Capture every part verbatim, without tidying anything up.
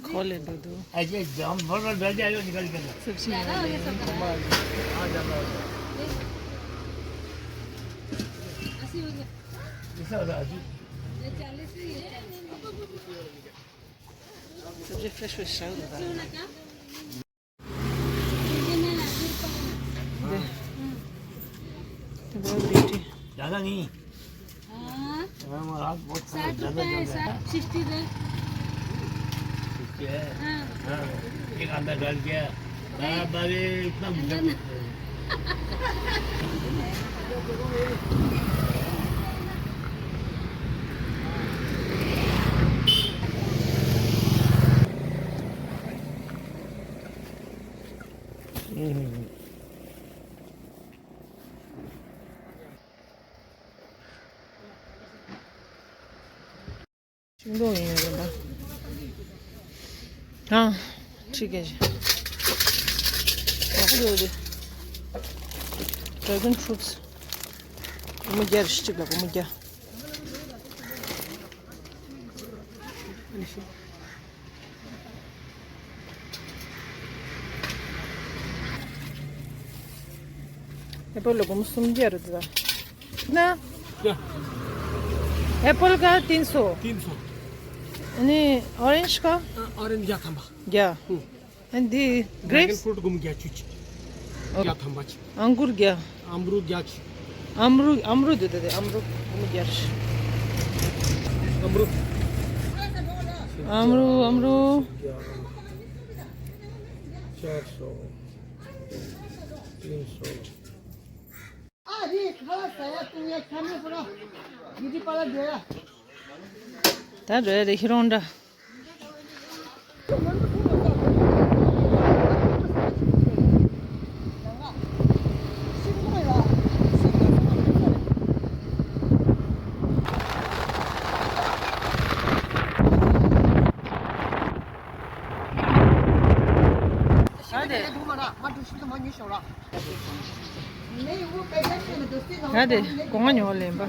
खोले दो दो। ऐसे जाम भर में बैठ जाएगा, निकल के। सब चीज़ है, ये सब है। आ जाओ, आ जाओ। अस्सी हो गया। ऐसा हो रहा है, अस्सी। ये चालीस है, ये चालीस। सब्जी फ्रेश फ्रेश साग होता है। ये ना, ये तो है। दे। तो बहुत मीठे। ज़्यादा नहीं। हाँ। हाँ, आप बहुत साठ ज़्यादा रुपए है, ज़्यादा है। साठ, सिक्सटी दे। सिक्सटी है? हाँ। हाँ, एक अंडा डाल के। बराबर है, इतना अंडा ना। ཤིང་ཏོག་ཡིན་ཡོད་རེད་ད། ཨ། ཁྲི་ཀའི་ཞིག་ཨ་ཁུ་ཡོད་རེད། ཌེ་གོན་ཕུ་རུ་ཊི། སྒོར་མོ་བརྒྱ་རེད། གཅིག་ལ་སྒོར་མོ་བརྒྱ། ཨེ་པལ་ལ་སྒོར་མོ་སུམ་བརྒྱ་རེད་ད། ना? क्या? एप्पल का तीन सौ। तीन सौ। नहीं, ऑरेंज का? ऑरेंज क्या था? क्या? हम्म। And the dragon grapes? Fruit को क्या चुच? ओ। क्या था बच? अंगूर क्या? अमरूद क्या च? अमरूद, अमरूद दे दे, अमरूद को क्या? अमरूद। अमरूद, अमरूद। चार सौ। तीन सौ। ད་འགྲོ་ཡ་རེད་ཧི་རོང་འདྲ། ད་དེ་སྒོ་ང་ཉོ་ལེན་པ།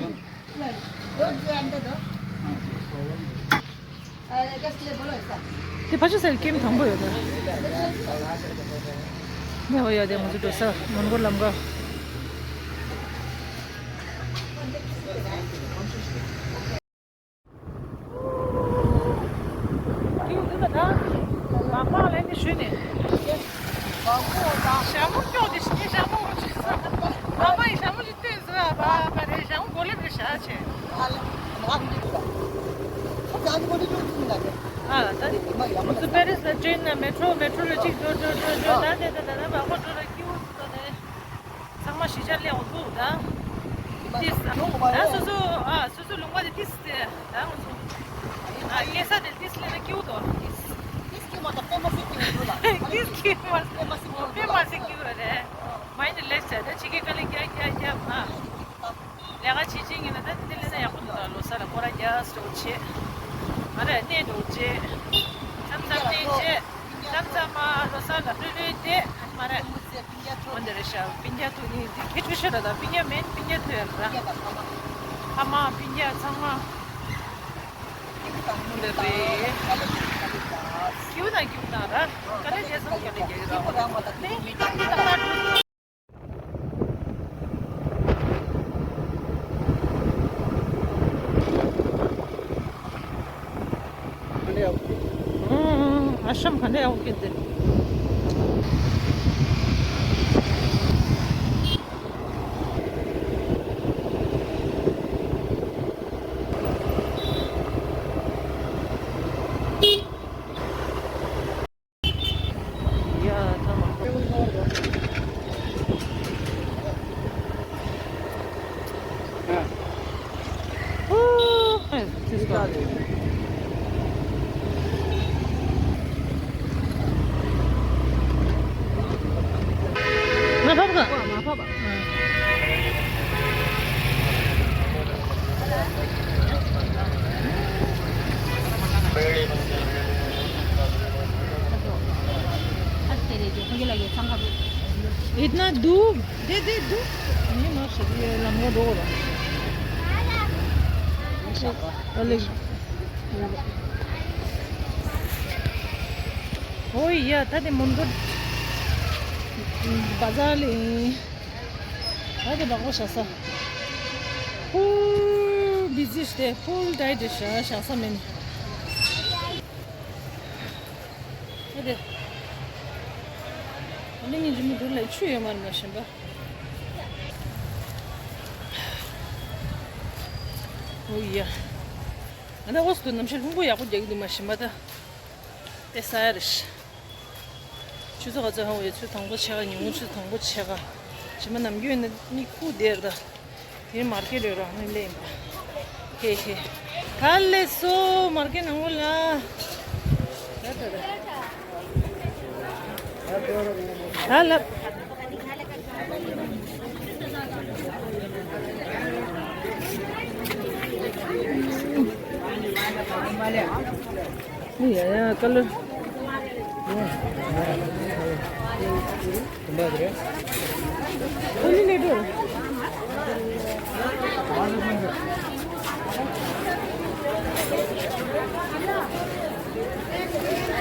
དེ་ཕ་ཆུ་སེར་ཀེམ་དང་པོ་ཡོད་ད། ནེ་འོ་ཡོད་དེ་ང་ཚོ་འགྲོ་ས་མོན་གྷོ་ལམ་ཀ། ཀིའུ་འདི་ལ་ད། མ་མ་ལ་ནི་ཞུས་ནས། ཞྭ་མོ་སྐྱོག་དེ་ཞིག་ཞྭ་མོ་ཞིག་ས། མ་མ་ཡི་ཞྭ་མོ་ཞིག་བཏོན་ཟེར་བ་བ་རེད། ཞྭ་མོ་མགོ་ལེབ་རེ་བཞག་བྱས། ཨ་ད་ང་ཚོ་པེ་རིས་ལ་ཊེན་ན་མེ་ཊྲོ་མེ་ཊྲོ་ལ་གཅིག་འགྲོ་འགྲོ་འགྲོ་འགྲོ་ད་དེ་དེ་ད་ད་མ་མ་འགྲོ་ལ་ཀིའུ་འདུག་ད་དེ། ཚང་མ་གཞིས་ཆགས་སླེབས་འོང་ཐུག་ད། ཏིས། ད་སོ་སོ་ཨ་སོ་སོ་ལུང་པ་དེ་ཏིས་ཏེ་ད་ང་ཚོ། ཨ་སྐྱེ་ས་དེ་ཏིས་སླེབས་ན་སྐྱིད་པོ་འདུག་ཏིས། ཏིས་སྐྱིད་མ་ད་དཔེ་མ་སྲིད་སྐྱིད་འདུག་ལ། ཏིས་སྐྱིད་མ་དཔེ་མ་སྲིད་སྐྱིད་འདུག་དཔེ་མ་སྲིད་སྐྱིད་རེད། མ་ཡིན་ན་ལེགས་བྱས་ད་ཕྱི་རྒྱལ་དཀའ་ལས་རྒྱག་རྒྱག་རྒྱག་ན། ལས་ཀ་བྱེད་བྱེད་ཡིན་ན་ད་དེ་འདྲ་སླེབས་ན་ཡག་པོ་འདུག་ད་ལོ་གསར་ལ་སྐོར་ར་རྒྱག་འགྲོ་བྱེད། ཨ་རེ་གནས་འགྲོ་བྱེད། མཚམས་མཚམས་གནས་བྱེད། མཚམས་མཚམས་མ་ལོ་གསར་ལ་ལྷོད་ལྷོད་བསྡད་ཨ་ནི་མ་རེད། འོན་ཏེ་རེད་ཤག་སྤུན་ཀྱག་ཐུག་ནི་འདི་ཁྱད་ཆོས་ཤོད་ར། ད་སྤུན་ཀྱག་མིན་སྤུན་ཀྱག་ཐུག་ཡ་ར། ཕ་མ་སྤུན་ཀྱག་ཚང་མ། འདི་རེད། སྐྱིད་པོ་དང་སྐྱིད་པོ་དང་ར། དཀའ་ལས་རྒྱག་ཚང་དཀའ་ལས་རྒྱག་གི་ར། ནི་ཏག་ཏག་འགྲོ། ཨ་ཤམ་ག་འདྲ་ཡག་པོ་སྐྱིད་འདི། इतना धूप। दे दे धूप। नहीं मार सकती है, लंबा डोर। अरे। ओए या, था दे मुंडो बाजार ले। था दे बागो शासा। Full busy stay, full tight शा, शासा में। ཨེ་རེད། ཨ་ནི་ཉིན་རྒྱུན་མི་འདུག་ལ་ཆུ་ཡོད་མ་རེད་མ་ཤེས་པ། ཨོ་ཡ། ང་ད་འོ་སུ་ནམ་ཞིག་ལྷུང་པོ་ཡག་པོ་རྒྱག་གི་འདུག་མ་ཤེས་པ་ད། དེ་ས་ཡ་རེད། ཆུ་ཚོད་ག་ཚོད་ཧང་བའི་ཆུ་དང་པོ་ཆེ་ག་ཉིན་གུང་ཆུ་དང་པོ་ཆེ་ག་ཕྱི་མ་ནམ་རྒྱུན་ནི་མི་ཁུག་བསྡད་རེད་ད། དེ་མར་ཀེ་ཊི་ཡོད་ར་ནི་ལེན་པ། ཧེ་ཧེ། ད་ལེ་སོ་མར་ཀེ་ཊི་ནང་ལ། ད་ད་ད། ད་ལབ། ཡ་ཡ་ཀ་ལར།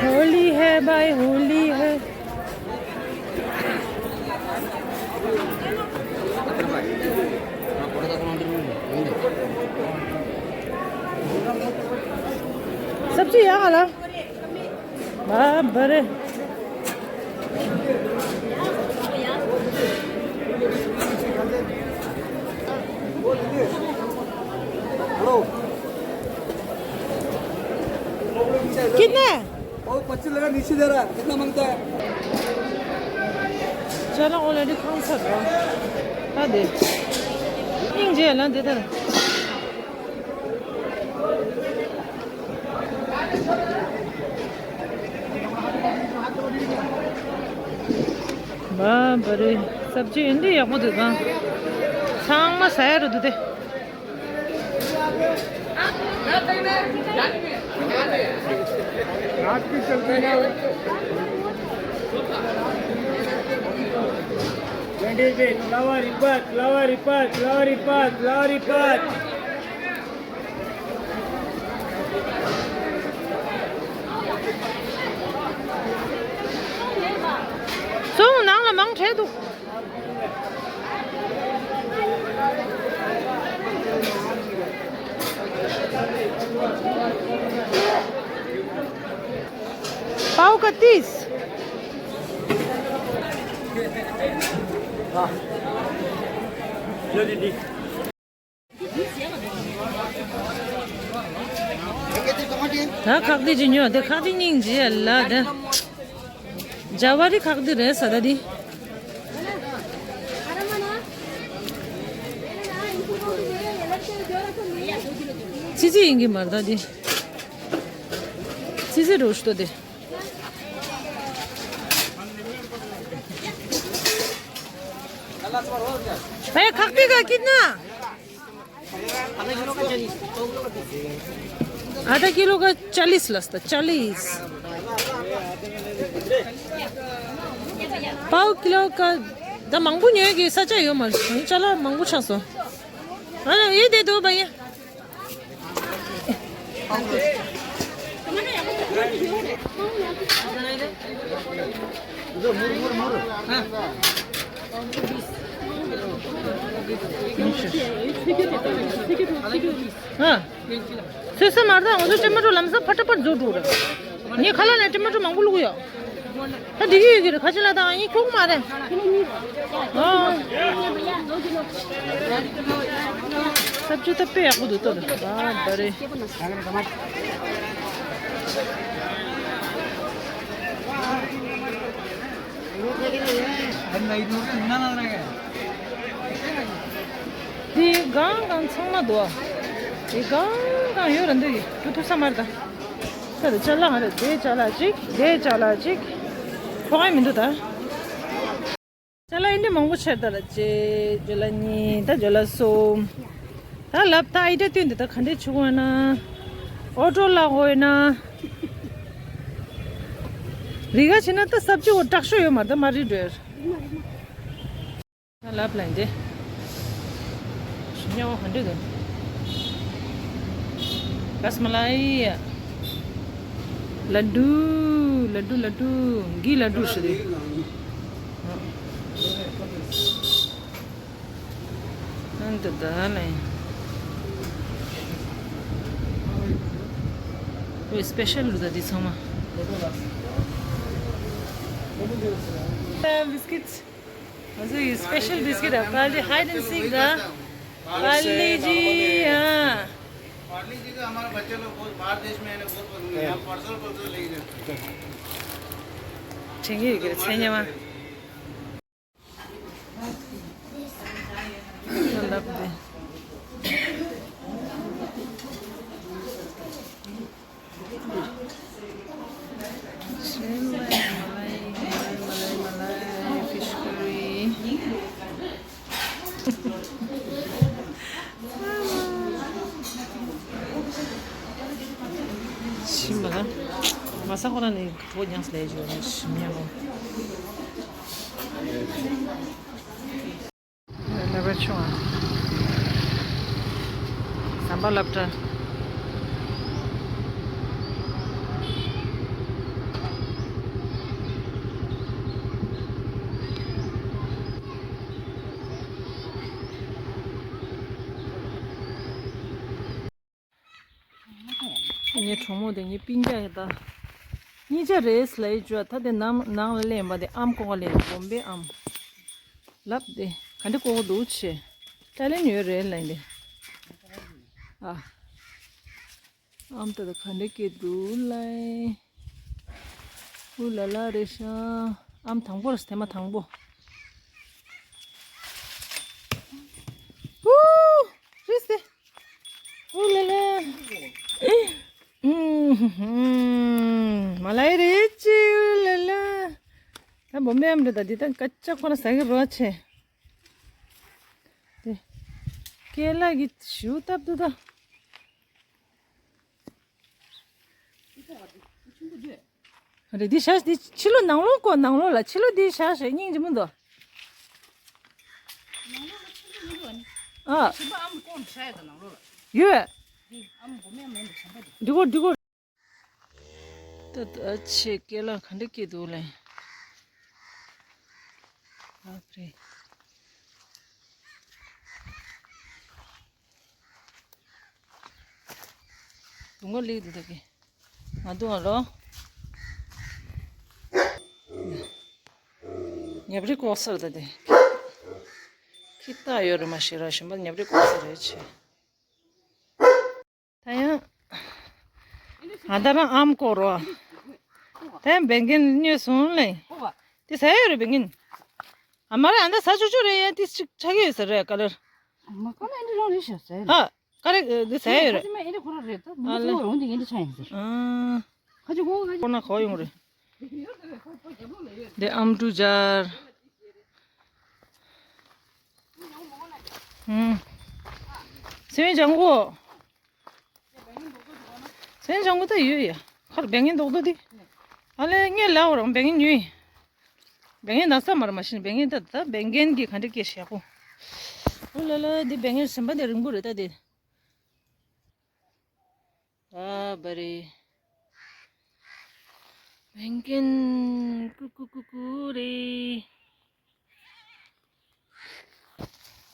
होली है भाई, होली है। सब्जी यहाँ वाला। बाप रे। हेलो। कितना है? वो पच्चीस लगा, नीचे दे रहा है। कितना मांगता है? चलो, already खान सर रहा। हाँ दे। इंजे ना दे दे। बाप रे, सब्जी ཡིན་དུས་ཡག་པོ་འདུག་ག་ཚང་མ་ཟ་ཡ་རུ་འདུག་སྟེ། Twenty-six, flower ipat, flower ipat, flower ipat, flower ipat. ཚོང་ནང་ལ་མང་དྲགས་འདུག पाव का तीस। हाँ। लो दीदी। ད་ཁག་དེ་ཅི་ཉོ་དེ་ཁག་དེ་སྙིང་རྗེ་ལ་དེ། ཇ་བ་རི་ཁག་དེ་རེད་ས་ད་དེ། ཙི་ཙི་ཡིན་གི་མ་རེད་ད་དེ། ཙི་ཙི་རོ་ཤྟོ་དེ། भैया, खक्ती का कितना? आधा किलो का चालीस लस्ता, चालीस। पाव किलो का द मांगू नहीं है कि सच्चा यो मर, चला मांगू छा सो। अरे, ये दे दो भैया। हाँ। ཚོད་ས་མ་རེད། ང་ཚོ་ཅི་མ་འགྲོ་ལམ་སང་ཕ་ཏྲ་པར་རྫོགས་འགྲོ་རེད། ངས་ཁ་ལག་ནས་ཅི་མ་འགྲོ་མང་པོ་བླུགས་ཡོད། ད་འགྲིག་གི་ཡོད་ཀྱི་རེད། ཁ་ཆེ་ལ་དང་ཡིན་ཁྱུག་མ་རེད། ཨ། ས་བཅུ་ད་དཔེ་ཡག་པོ་འདུག་ཏོ། ཨ་ད་རེད། དེ་གང་གང་ཚང་མ་འདུག་དེ་གང་གང་ཡོད་ར་འདུག་གི་འགྲོ་ཐུབ་ས་མ་རེད་ད། ད་དེ་ཅ་ལག་ང་རེད། དེ་ཅ་ལག་གཅིག་དེ་ཅ་ལག་གཅིག་ཐོག་ཨེ་མི་འདུག་ད། ཅ་ལག་ཨེ་འདྲ་མང་པོ་ཆེར་ད་ལ་གཅིག་ཇོ་ལ་གཉིས་ད་ཇོ་ལ་གསུམ། ད་ལབ་ད་ཨེ་འདྲ་བསྟུན་འདི་ད་ག་འདྲས་བྱུང་བ་ན། ཨོ་ཊོ་ལ་འོ་ན། རི་ག་ཕྱིན་ན་ད་སབ་ཅི་འོ་དྲག་ཤོས་ཡོད་མ་རེད། ད་མ་རི་འགྲོ་ཡར། ལབ་ལ་འདི། ཉོ་ག་འདྲ་འདུག་རཱས་མ་ལའི། ལ་ཌུ། ལ་ཌུ། ལ་ཌུ། གི་ལ་ཌུ་ཞིག་རེད། ཨ་འདི་ད་ལ་ཡིན། ཨོ་སི་པེ་ཤལ་འདུག་ད་འདི་ཚང་མ། ད་བིས་ཀིཊ། हजुर, यो स्पेशल बिस्किट हो। Parle hide and seek the Parle जी। हाँ। पार्ले जी का हमारा बच्चा लोग बहुत बाहर देश में है ना, बहुत पसंद है। हम पार्सल पार्सल ले जाते हैं। ठिकै के छ न्यामा। मलाई, मलाई, मलाई, मलाई, फिस करी। ཞིམ་པ་ལ། མ་ས་ཁོ་རང་ནས་གྲོ་ཉམས་ལས་བྱོས་ནས་ཞིམ་ཉམས། ལ་བར་ཆུང་བ། ཟམ་པ་སློབ་གྲྭ། ངའི་གྲོགས་མོ་དེ་ངའི་སྤུན་ཀྱག་ཡིན་ད། གཉིས་ཆ་རེད་ལབ་ཡི་བྱོས། ད་དེ་ནང་ནང་ལ་སླེབས་པ་དེ་ཨམ་ཀོང་ལ་སླེབས། བོམ་བེ་ཨམ། ལབ་དེ་ག་འདྲ་ཀོ་ཀོ་འདུག་ཆེ། ཏཱ་ལན་ཡོད་རེད་ལབ་དེ། ཨ། ཨམ་ད་ད་ག་འདྲ་སྐྱེས་འདུག་ལབ། ཨུ་ལ་ལ་རེད་ཤག་ཨམ་དང་པོ་རེད། ཐེངས་མ་དང་པོ། ཨུ། རེད་ཟེ། ཨུ་ལ་ལ། ཨུམ། མ་ལའི་རེད་ཅི། ཨུ་ལ་ལ། ད་བོམ་བེ་ཨམ་རེད་ད། འདི་ད་སྐད་ཆ་ཁོ་ན་ཟ་གི་རོ་ཆེ། དེ། ཀེ་ལ་གི་ཞུ་སྟབས་འདུག་ད། རེད། འདི་བཞག་འདི་ཕྱི་ལོགས་ནང་ལོགས་ཀོ། ནང་ལོགས་ལ་ཕྱི་ལོགས་འདི་བཞག་བཞག་སྙིང་རྗེ་མོ་འདུག་ཨ། ཡོད། འགྲིག་གོ་འགྲིག་གོ། ད་ད་ཆེ་ཀེ་ལ་ག་འདྲ་སྐྱེས་འདུག་ལེ། ཨ་ཕ་རེ། དུང་ངོ་ལིག་འདུག་ད་གི། ང་དུང་ང་ལོ། ཉབ་རི་ལྐོག་ཟ་རེད་ད་དེ། ཁྱི་རྟགས་ཡོད་རེད་མ་ཤེས་ར། ཞིམ་པ་ཉབ་རི་ལྐོག་ཟ་རེད་ཆེ། ད་ཡང་། ང་ད་རང་ཨམ་ཀོ་རོ། དེ་བེང་གིན་ཉོས་སོང་ལེ། དེ་ཟ་ཡོད་རེད་བེང་གིན། ཨ་མ་རེད། ཨ་ད་ཟ་ཆོག་ཆོག་རེད། ཡ་དེ་ཅིག་ཆགས་ཀྱི་ཡོད་ས་རེད་ག་ལེར། མ་ཁོ་ན་ཨེ་འདྲ་རང་རེད་ཤག་ཟེར། ཨ། ག་རེ་འདི་ཟ་ཡོད་རེད། ཁ་ཅིག་མ་ཨེ་འདྲ་ཁོ་རང་རེད། ད་མི་ཨ་ལེ། ཚོ་འོང་དེ་ཨེ་འདྲ་ཆགས་ཡིན་ཟེར། ཨ། ཁ་ཅིག་གོ་ཁ་ཅིག་ཁོ་ན་གོ་ཡོང་རེད། འདི་ཨམ་ཀྲུ་སྦྱར། ཧུམ། སེམས་ཅན་ལྗང་གུ། སེམས་ཅན་ལྗང་གུ་ད་ཡོད་ཡ། ཁར་བེང་གིན་རྡོག་རྡོག་འདི། ཨ་ལེ་ངས་ལབ་རང་བེང་གིན་ཉོས། བེང་གིན་ན་ས་མར་མ་ཤིན་བེང་གིན་ད་ད་བེང་གིན་གྱི་ག་འདྲ་སྐད་ཤེས་གོ། ཨོ་ལ་ལ་འདི་བེང་གིན་སེམས་པ་འདི་རིང་པོ་རེད་ད་འདི། ཨ་བ་རེ། བེང་གིན་ཀུ་ཀུ་ཀུ་ཀུ་རེ།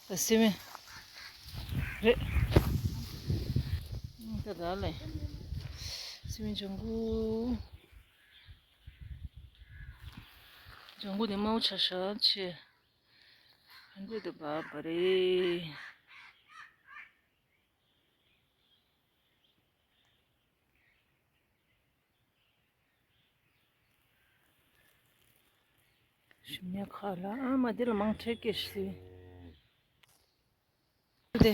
ད་སེམས་རེད། ད་ད་ལེ། སེམས་ལྗང་གུ། ལྗང་གུ་དེ་དམར་པོ་ཆགས་ཤག་ཆེ། ཧན་འདྲེ་དུ་བབ་པ་རེད། ཞུམ་ཡ་ཁ་ལ་ཨ་མ་འདི་ལ་མང་ཁྲེག་སྐད་ཤི། དེ།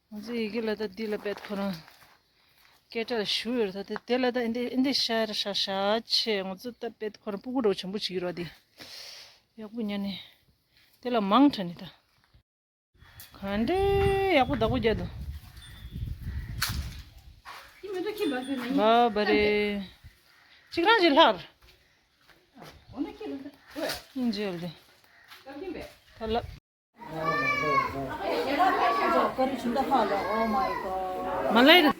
ང་ཚོ་ཡི་གེ་ལ་ད་འདི་ལ་པད་ཁོ་རང་སྐད་གྲགས་ཞུ་ཡོད་རེད། ད་དེ་དེ་ལ་ད་འདི་འདི་ཤ་ར་ཤ་ཤ་ཆེ། ང་ཚོ་ད་པད་ཁོ་རང་སྤུ་གུ་འདྲ་བོ་བྱམས་པོ་བྱེད་ཀྱི་རོགས་དེ། ཡག་པོ་ཉན་ནས། དེ་ལ་མང་དྲགས་ནི་ད། ག་འདྲའི་ཡག་པོ་བདག་པོ་རྒྱག་འདུག་ཨི་མེ་ཏོག་ཁྱི་འབར་གྱི་ནི། བ་བ་རེ། གཅིག་རང་གཅིག་ལྷག་འཇལ་ཏེ། ཐ་ལབ། མ་ལའི་ར།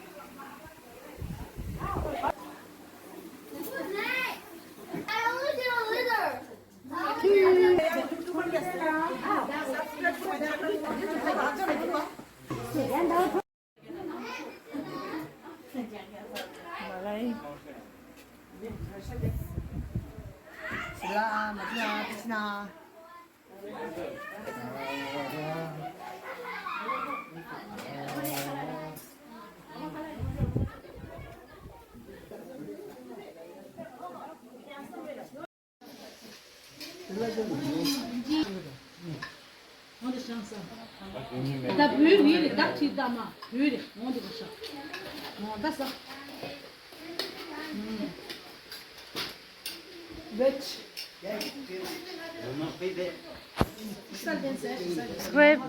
ད་བོད་རིགས་རེད། ད་ཁྲིད་ད་མ་བོད་རེད། འོང་འདི་ག་ཤ། འོང་ད་ས། Subscribe.